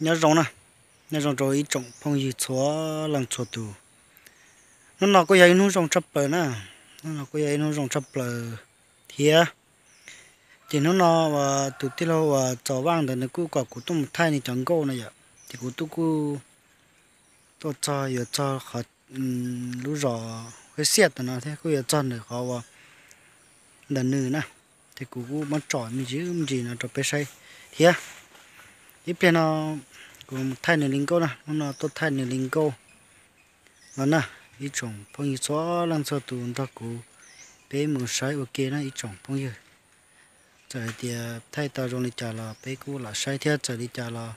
Nyob zoo na, nyob zoo rau ib tsoom phooj ywg txhua leej txhua tus. Hnub no kuj yog ib hnub zoo tshaj plaws na, hnub no kuj yog ib hnub zoo tshaj plaws thiab. Ces hnub no uas tus tij laug uas Txos Vaj ntawd nws kuj kom kuv tuaj mus thaij nws cov nkauj na yom, ces kuv tuaj kuj tuaj txog yuav txog qhov lub zos Huab Xiaj tam no thiab kuj yuav txog ntawm qhov uas ntawm nws na, ces kuv kuj muab tsom me ntsis me ntsis no rau peb saib thiab. Ib pliag no kuv mus thaij nws li nkauj na, hnub no tuaj thaij nws li nkauj los na, ib tsoom phooj ywg txhua leej txhua tus nrog kuv peb mus saib ua ke na ib tsoom phooj ywg. Txawm hais tias thaij tau zoo li cas los peb kuj lam saib thiab, txawm li cas los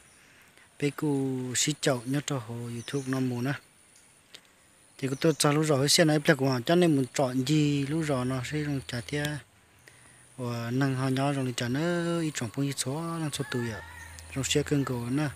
peb kuj sib caum nyob rau hauv YouTube no mus na. Ces kuv tuaj txog lub zos Huab Xiaj no ib pliag kuv ho coj nej mus tsom ncig lub zos no seb zoo li cas thiab uas neeg ho nyob zoo li cas na ib tsoom phooj ywg txhua leej txhua tus yom. Zoo siab kawg nkaus na.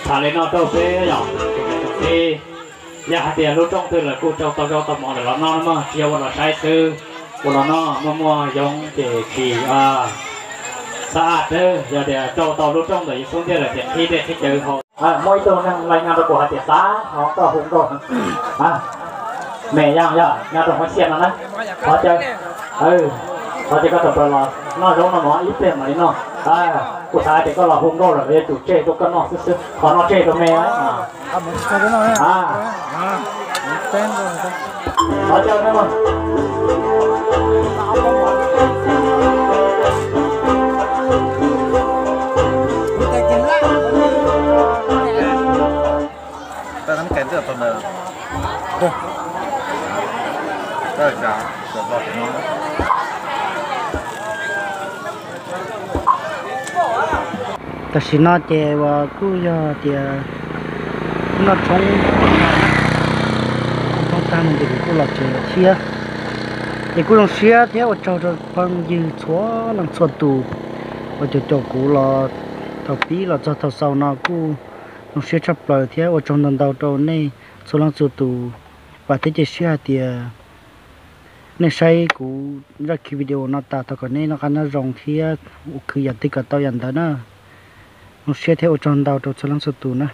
Tham li no rau peb yom, yog hais tias lub rooj twg lawm kuj rau tau zaub tau mov lawm los noj na mog, tsis yog ua los saib xwb, ua los noj muaj muaj yoov ces tsis xav ab twb yog tias rau tau lub rooj ntawm yus xub ntiag lawm ces qhib dej qhib cawv haus. Muaj ib tug neeg lais nyob rau kuv hais tias xav ho koj hu nkauj. Me yog yog nyob rau Huab Xiaj no na, qhov chaw, qhov chaw koj tau plaws los noj zaub noj mov ib pliag mam li noj. Kuv xav tias koj los hu nkauj lawm yuav tsum tseg rau koj noj xwb xwb, qhov no tseg rau me. Qhov chaw no. Tam sim no ces uas kuj yog tias noj tshoob, noj tshoob tag no ces kuv kuj los tsev lawm thiab. Ces kuj zoo siab thiab ua tsaug rau phooj ywg txhua leej txhua tus uas caum caum kuv los thaum pib los txog thaum xaus no kuj zoo siab tshaj plaws thiab ua tsaug ntau ntau rau nej txhua leej txhua tus. Vam thiab cia siab hais tias nej saib kuv zaj ki video no tas thov kom nej noj qab nyob zoo thiab khwv yam twg kom tau yam ntawd na. Zoo siab thiab ua tsaug ntau rau txhua leej txhua tus na.